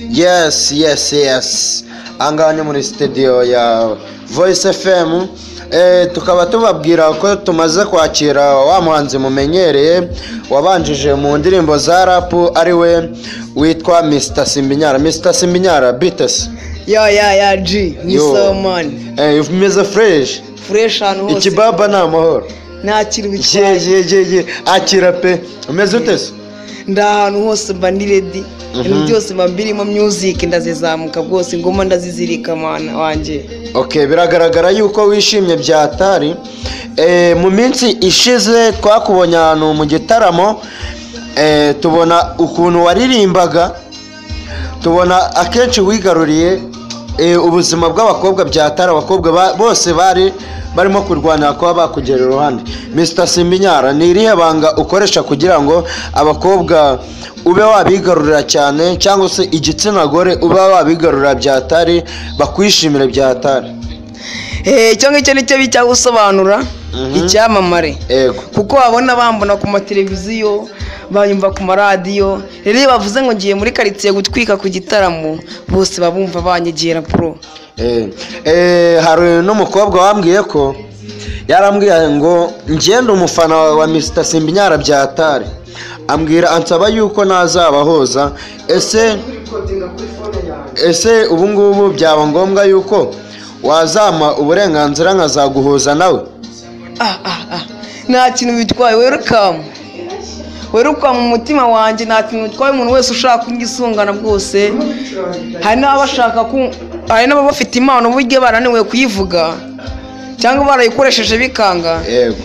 Yes, yes, yes. Ahangaha ni muri studio ya Voice FM. Tukaba tubabwira ko tumaze kwakira wa muhanzi mumenyereye wabanjije mu ndirimbo za rap, ari we witwa Mr Simbinyara. Mr Simbinyara, bite se? Ya ya ya, G ni. Yo. So man. Umeze fresh? Fresh ahantu hose. Ikibaba ni amahoro? Nta kintu Ye. bitwaye. Ye ye ye, akira pe. Umeze ute se? Ndi ahantu hose, mba ndi ready. Ibintu byose mba mbirimo, music ndazizamuka bwose, ingoma ndazizirika, mana wanjye. Okay, biragaragara yuko wishimye byatari. Mu minsi ishize twakubonye ahantu mu gitaramo, tubona ukuntu waririmbaga, tubona akenshi wigaruriye ubuzima bw'abakobwa byatari. Abakobwa bose bari barimo kurwanira kuba bakugera iruhande. Mr Simbinyara, ni irihe banga ukoresha kugira ngo abakobwa ube wabigarurira cyane, cyangwa se igitsina gore ube wabigarurira byatari, bakwishimire byatari? Icyo ngicyo nicyo bijya gusobanura icyamamare. Kuko babona bambona ku mateleviziyo, banyumva ku maradiyo. Rero iyo bavuze ngo ngiye muri karitsiye gutwika ku gitaramo, bose baba bumva banyegera, bro. Hari n'umukobwa wambwiye ko yarambwiye ngo ngende umufana wa Mr Simbinyara byatari, ambwira ansaba yuko nazabahoza. Ese ubu ngubu byaba ngombwa yuko wazampa uburenganzira nkazaguhuza nawe? Ah ah ah, nta kintu bitwaye. Welcome, welcome mu mutima wanjye. Nta kintu bitwaye umuntu wese ushaka kungisungana bwose. Hari n'abashaka ku, hari n'ababa bafite impano burya barananiwe kuyivuga cyangwa barayikoresheje bikanga.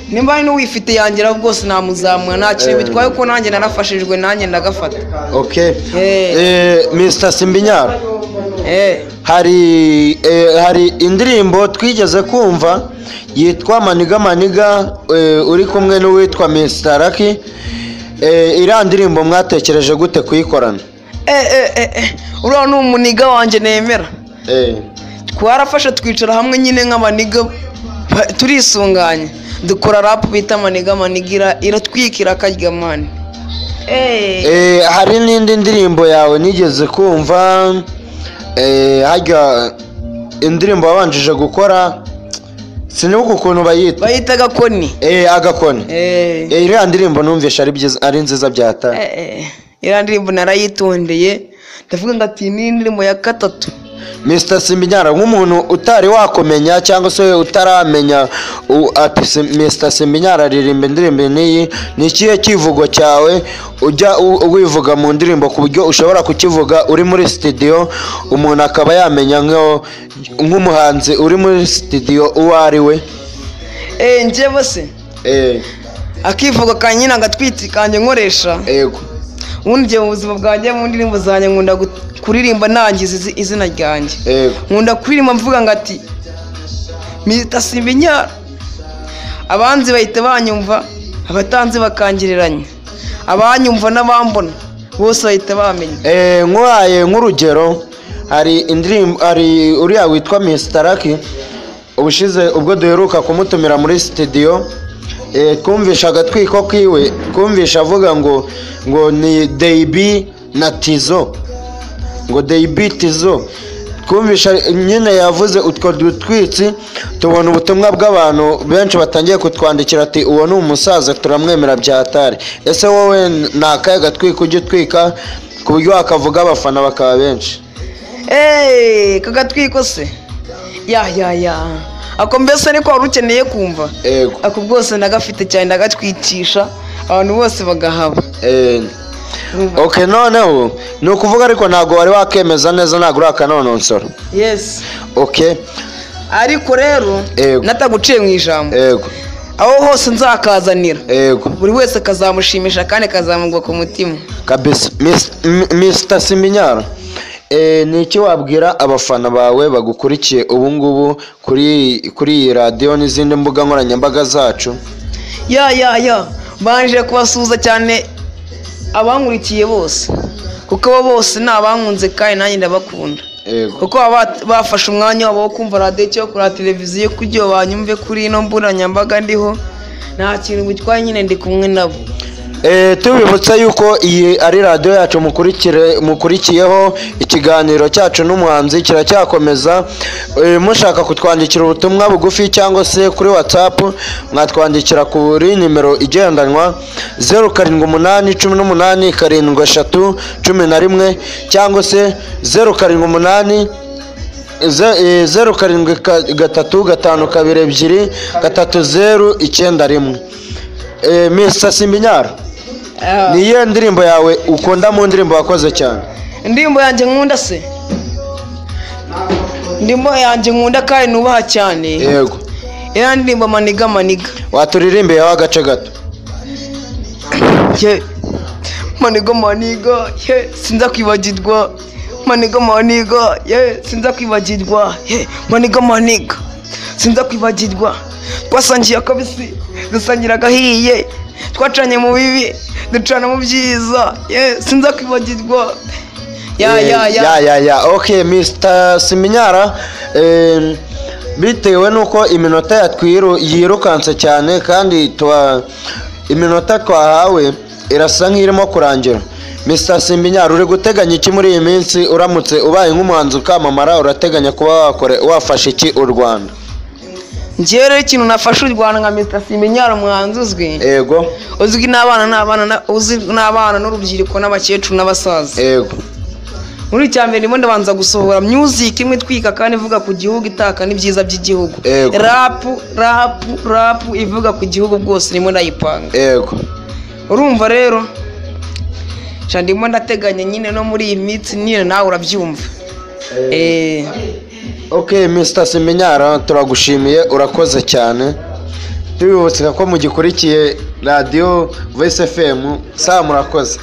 Nimba hari n'uwifite yangira rwose namuzamura, nta kintu bitwaye kuko nanjye narafashijwe, nanjye ndagafata. Okay. Mr Simbinyara, hari indirimbo twigeze kumva yitwa Maniga Maniga, uri kumwe n'uwitwa Mr Lucky. Iriya ndirimbo mwatekereje gute kuyikorana? Uriya ni umunigga wanjye nemera. Twarafashe twicara hamwe nyine nk'abanigga, turisunganya, dukora rap bita Maniga Maniga, iratwikira akarya, man. Hari n'indi ndirimbo yawe nigeze kumva, harya indirimbo wabanjije gukora, sinibuka ukuntu bayita. Bayita Agakoni. Agakoni. Iriya ndirimbo numvishe ari byiza, ari nziza byata. Iriya ndirimbo narayitondeye, ndavuga ngo ati ni indirimbo ya gatatu. Mr Simbinyara, nk'umuntu utari wakumenya cyangwa se utaramenya ati Mr Simbinyara aririmba indirimbo n'iyi, ni ikihe kivugo cyawe ujya wivuga mu ndirimbo ku buryo ushobora kukivuga uri muri studio, umuntu akaba yamenya nk'umuhanzi uri muri studio uwo ari we? Njyewe se? Akivugo ka nyine, agatwitsi kanjye nkoresha? Ego. Ubundi njye mu buzima bwanjye, mu ndirimbo zanjye, nkunda kuririmba nangiza izina ryanjye. Nkunda kuririmba mvuga ngo ati Mr Simbinyara, abanzi bahita banyumva, abatanzi bakangereranya, abanyumva n'abambona bose bahita bamenya. Nkuhaye nk'urugero, hari indirimbo, hari uriya witwa Mr Lucky, ubushize ubwo duheruka kumutumira muri studio, twumvisha agatwiko kiwe, twumvisha avuga ngo ni Deibi na Tizo, ngo Deibi Tizo. Twumvisha nyine yavuze utwo dutwitsi, tubona ubutumwa bw'abantu benshi batangiye kutwandikira ati uwo ni umusaza, turamwemera byatari. Ese wowe ni akahe gatwiko ujya utwika ku buryo wakavuga abafana bakaba benshi? Kagatwiko se? Ya ya ya, ako mbese niko wari ukeneye kumva? Ego. Ako bwose ndagafite cyane, ndagatwikisha abantu bose bagahaba. Okay, noneho ni ukuvuga ariko ntabwo wari wakemeza neza, ntabwo urakanonosora. Yes. Okay. Ariko rero, nataguciye mu ijambo, aho hose nzakazanira, buri wese kazamushimisha kandi kazamugwa ku mutima. Kabisa. Mr Simbinyara, ni iki wabwira abafana bawe bagukurikiye ubu ngubu kuri iyi radiyo n'izindi mbuga nkoranyambaga zacu? Ya ya ya, mbanje kubasuhuza cyane abankurikiye bose, kuko abo bose ni abankunze kandi nanjye ndabakunda. Kuko baba bafashe umwanya wabo wo kumva radiyo cyangwa kureba televiziyo kugira ngo banyumve kuri ino mbuga ndiho. Nta kintu bitwaye nyine, ndi kumwe nabo. Tubibutsa yuko iyi ari radiyo yacu mukurikiyeho ikiganiro cyacu n'umuhanzi kiracyakomeza. Mushaka kutwandikira ubutumwa bugufi cyangwa se kuri WhatsApp, mwatwandikira kuri nimero igendanwa 078 18 7 3 11 cyangwa se 078 0 7 3 5 2 2 3 0 9 1. Mr Simbinyara, ni iyihe ndirimbo yawe ukunda mu ndirimbo wakoze cyane? Indirimbo yanjye nkunda se, indirimbo yanjye nkunda kandi nubaha cyane, Yego. Iriya ndirimbo "Maniga Maniga". Waturirimbiyeho agace gato? Ye, maniga maniga ye, sinza kwibagirwa, maniga maniga ye, sinza kwibagirwa, ye, maniga maniga, sinza kwibagirwa. Twasangiye akabisi, dusangira agahiye, twacanye mu bibi, ducana mu byiza, ye, sinza kwibagirwa, ya ya ya. Ya, okay, Mr Siminyara, bitewe nuko iminota yatwiru yirukanse cyane kandi tuba iminota twahawe irasa nk'irimo kurangira, Mr Simbinyara, uri guteganya iki muri iyi minsi? Uramutse ubaye nk'umuhanzi ukamamara, urateganya kuba wakore wafasha iki u Rwanda? Njyewe rero ikintu nafashe u Rwanda nka Mr Siminyara, umuhanzi uzwi, uzwi n'abana uzwi n'abana n'urubyiruko n'abakecuru n'abasaza, muri icya mbere ndimo ndabanza gusohora music imwe itwika kandi ivuga ku gihugu, itaka n'ibyiza by'igihugu. Rap, rap, rap ivuga ku gihugu bwose ndimo ndayipanga. Urumva rero sha, ndimo ndateganya nyine no muri iyi minsi nyine, nawe urabyumva. Ok, Mr Siminyara, turagushimiye, urakoze cyane. Tubibutsa ko mugikurikiye radiyo Voice FM. Sawa, murakoze.